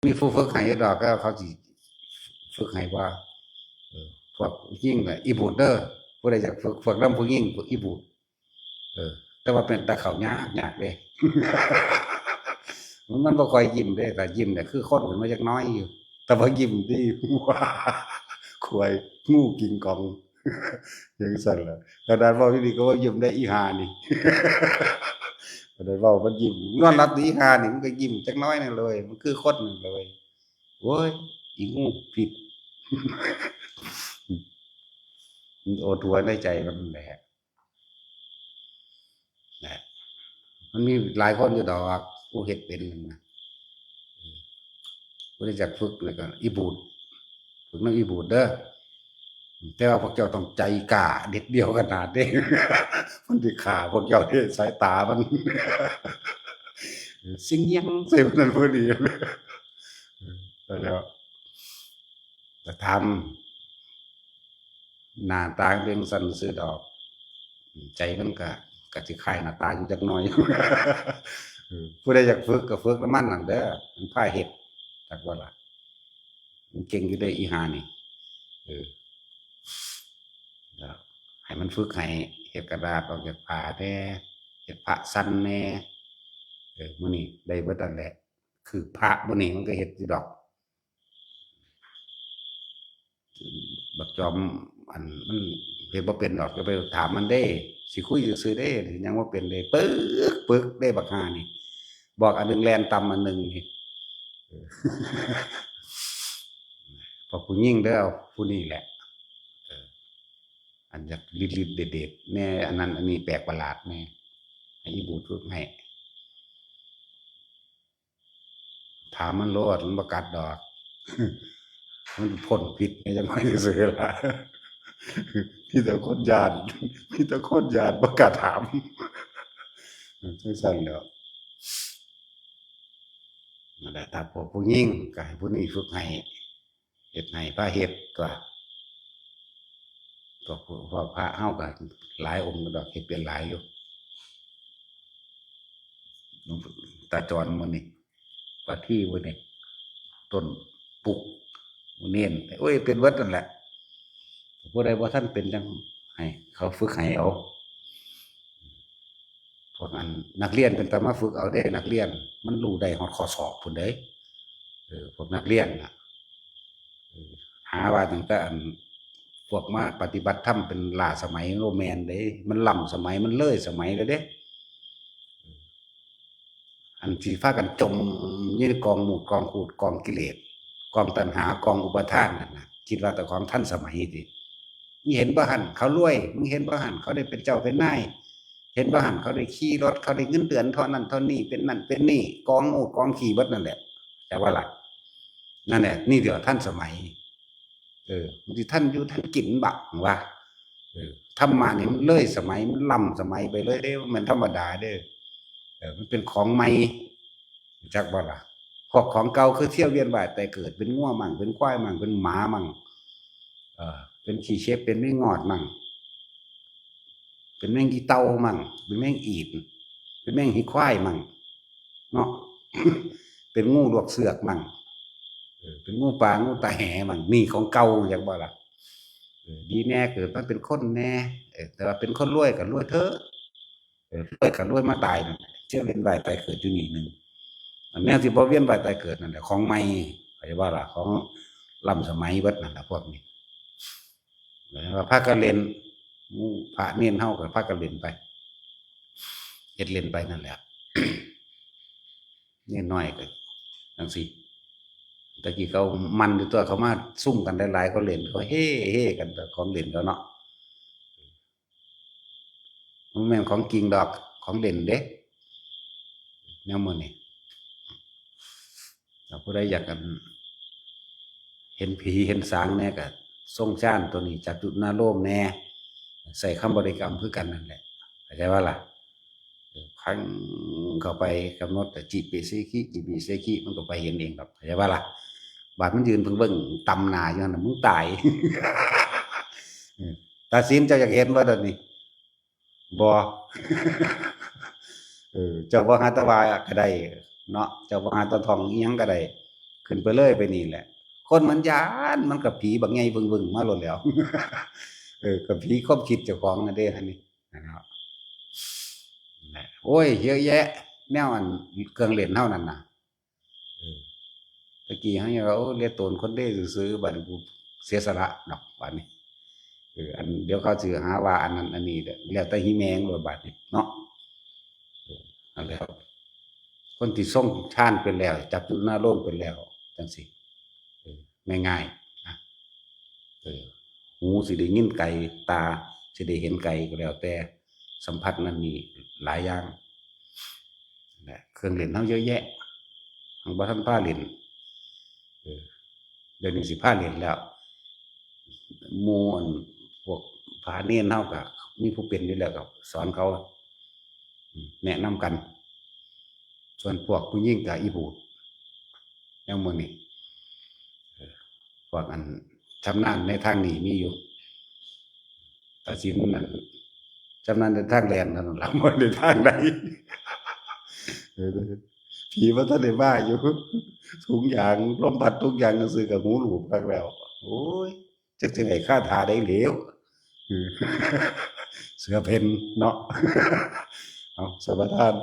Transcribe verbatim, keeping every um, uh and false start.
มีผู้ฝึกให้อยู่ดอก ก็เขาสิฝึกให้ว่า เออ พวกผู้หญิงน่ะ อีบูดเด้อ ผู้ใดอยากฝึก ฝึกนำผู้หญิง ฝึกอีบูด เออ แต่ว่าเป็นตาเข้ายาก ยากเด้ มัน มันบ่ค่อยยิ้มเด้ แต่ยิ้มเนี่ยคือคนขึ้นมาจักหน่อยอยู่ แต่ว่ายิ้มที่ ว้า ควาย งูกินกอง จังซั่นล่ะ ขนาดเว้าอีหลีก็ว่ายิ้มได้อีห่านี่ ขนาดเว้ามันยิ้ม นอนหลับดีอีห่านี่มันก็ยิ้มจักหน่อยหนึ่งเลย มันคือคนหนึ่งเลย โอ้ย อีงูพิษ มันโอดหัวในใจมันแหละ นะ มันมีหลายคนอยู่ดอก ผู้เฮ็ดเป็นนั่นนะ เออ ผู้ใดอยากฝึกแล้วก็อีบูด ฝึกนำอีบูดเด้อ แต่ว่าพวกเจ้าต้องใจกล้าเด็ดเดี่ยวขนาดเด้ มันสิฆ่าพวกเจ้าเด้ สายตามัน สิงยังใส่มันนั่นพอดี แล้ว แต่ทำ หน้าตาเป็นสันซื่อดอก ใจมันก็ ก็สิคล้ายหน้าตาอยู่จักหน่อย เออ ผู้ใดอยากฝึกก็ฝึกนำมันนั่นเด้อ มันพาเฮ็ด จักว่าล่ะ มันเก่งอยู่เด้อีห่านี่ เออ แล้วให้มันฝึกให้เฮ็ดกระดาษออกจากผ้าแหน่ เฮ็ดพระสันแหน่ เออ มื้อนี้ได้เบิดนั่นแหละ คือพระมื้อนี้มันก็เฮ็ดอยู่ดอก บักจอม อัน มันเฮ็ดบ่เป็นดอก อย่าไปถามมันเด้ สิคุยซื่อๆเด้ ยังบ่เป็นเด้ ปึกปึกเด้บักห่านี่ บอกอันหนึ่งแล่นต่ำอันหนึ่งนี่ เออ พวกผู้หญิงเด้อ ผู้นี้แหละ เออ อันอยากลิดๆเด็ดๆแหน่ อันนั้นอันนี้แปลกประหลาดแหน่ ให้อีบูดฝึกให้ ถามมันโลด มันบ่กัดดอก มันพ้นพิษไง จังไงซื่อๆล่ะ มีแต่คนย้าน มีแต่คนย้าน บ่กล้าถาม จังซั่นแหล้ว นั่นแหละ ถ้าพวกผู้หญิงก็ให้ผู้นี้ฝึกให้ เฮ็ดให้พาเฮ็ดตัว พวก พวกพระเฮาก็หลายองค์ดอก เฮ็ดเป็นหลายอยู่ หลวงตาจรมื้อนี้ วัดที่มื้อนี้ ต้นปุก เณร โอ้ย เป็นเบิดนั่นแหละ ผู้ใดบ่ทันเป็นจังให้เขาฝึกให้เอา พวกอันนักเรียนเป็นตามาฝึกเอาเด้ นักเรียน มันรู้ได้ฮอดข้อสอบพุ้นเด้ เออ พวกนักเรียนน่ะ เออ หาว่าตั้งแต่อัน พวกมาปฏิบัติธรรมเป็นล้าสมัย บ่แม่นเด้ มันล้ำสมัย มันเลยสมัยแล้วเด้ อันที่พากันจมอยู่ในกองหมูดกองขูดกองกิเลส กองตัณหากองอุปาทานนั่นน่ะ คิดว่าเจ้าของทันสมัยติ มึงเห็นบ่หั่นเขารวย มึงเห็นบ่หั่นเขาได้เป็นเจ้าเป็นนาย เห็นบ่หั่นเขาได้ขี่รถ เขาได้เงินเดือนเท่านั้นเท่านี้ เป็นนั่นเป็นนี่ กองหมูดกองขี้เบิดนั่นแหละ จักว่าล่ะ นั่นแหละ นี่เดี๋ยวทันสมัย เออ มันสิทันอยู่ทันกินบักว่า เออ ธรรมะนี่มันเลยสมัย มันล้ำสมัยไปเลยเด้ มันธรรมดาเด้อ เออ มันเป็นของใหม่ จักบ่ล่ะ พวกของเก่าคือเที่ยวเวียนว่ายตายเกิด เป็นงัวมั่ง เป็นควายมั่ง เป็นหมามั่ง เออ เป็นขี้เข็บ เป็นแมงงอดมั่ง เป็นแมงอีเต่ามั่ง เป็นแมงอีด เป็นแมงหีควายมั่ง เนาะ เป็นงูลวกเสือกมั่ง เออ เป็นงูป่า งูตาแหมั่ง นี่ของเก่า จักบ่ล่ะ เออ ดีแน่เกิดมาเป็นคนแน่ เออ แต่ว่าเป็นคนรวยก็รวยเถอะ เออ รวยก็รวยมาตายนั่นแหละ เที่ยวเวียนว่ายตายเกิดอยู่นี่หนึ่ง อันแนวที่บ่เวียนว่ายตายเกิดนั่นแหละ ของใหม่ เข้าใจบ่ล่ะ ของล้ำสมัยเบิดนั่นแหละพวกนี้ แล้วว่าพากันเล่น หมู่พระเณรเฮาก็พากันเล่นไป เฮ็ดเล่นไปนั่นแหละ เณรน้อยก็จังซี่ ตะกี้เขามันอยู่ตัว เขามาซุ่มกันหลายๆ เขาเล่น เขาเฮ่ๆกัน แต่ของเล่นเขาเนาะ มันแม่นของจริงดอก ของเล่นเด้ แนวมื้อนี้ ถ้าผู้ใดอยากกัน เห็นผีเห็นสางแน่ก็ ทรงฌานตัวนี้ จัตุนาโลมแน่ ใส่คำบริกรรมคือกันนั่นแหละ เข้าใจบ่ล่ะ เออ พังเข้าไป กำหนดแต่จิเปเสขิ จิเปเสขิ มันก็ไปเห็นเองดอก เข้าใจบ่ล่ะ บาดมันยืนเบิ่งๆ ตำหน้าอยู่นั่นน่ะ มึงตาย เออ ตาสิน เจ้าอยากเห็นบ่ตอนนี้ บ่ เออ เจ้าบ่หาตะวาก็ได้เนาะ เจ้าบ่หาตะทองอีหยังก็ได้ ขึ้นไปเลยไปนี่แหละ คนมันย้านมันกับผีบักไงบึงบึงๆมาโลดแล้ว เออกับผีความคิดเจ้าของนั่นเด้อันนี้นะครับนะโอ้ย เยอะแยะ แนวอันเครื่องเล่นเท่านั้นนะเออตะกี้เขายังว่าโอ้เลียโตนคนเด้ซื่อๆบัดนี้กูเสียสละดอกบัดนี้เอออันเดี๋ยวเขาสิหาว่าอันนั้นอันนี้เด้อแล้วแต่ฮิแมงโลดบัดนี้เนาะเออนั่นแหละคนที่ทรงฌานไปแล้ว จับจุลนาโลมไปแล้วจังสิเออง่ายๆนะเออหูสิได้ยินไกลตาสิได้เห็นไกลก็แล้วแต่สัมผัสนั้นมีหลายอย่างนะเครื่องเล่นเฮาเยอะแยะหังบ่ทันพาเล่นเออเดี๋ยวนี้สิพาเล่นแล้วหมู่อันพวกพระเณรเฮาก็มีผู้เป็นอยู่แล้วก็สอนเขา แนะนำกัน ส่วนพวกผู้หญิงก็อีบูดแนวมื้อนี้เออพวกอันชำนาญในทางนี้มีอยู่ตัดสินนั่นชำนาญในทางแล่นเท่านั้นล่ะบ่ในทางใดเออผีบ่ทันได้มาอยู่ ถุงยางลมพัดถุงยางซื่อๆก็หูหลูบคักแล้ว โอ้ย จักสิให้คาถาได้แล้ว เออเสือเพ่นเนาะ เอาสมาทาน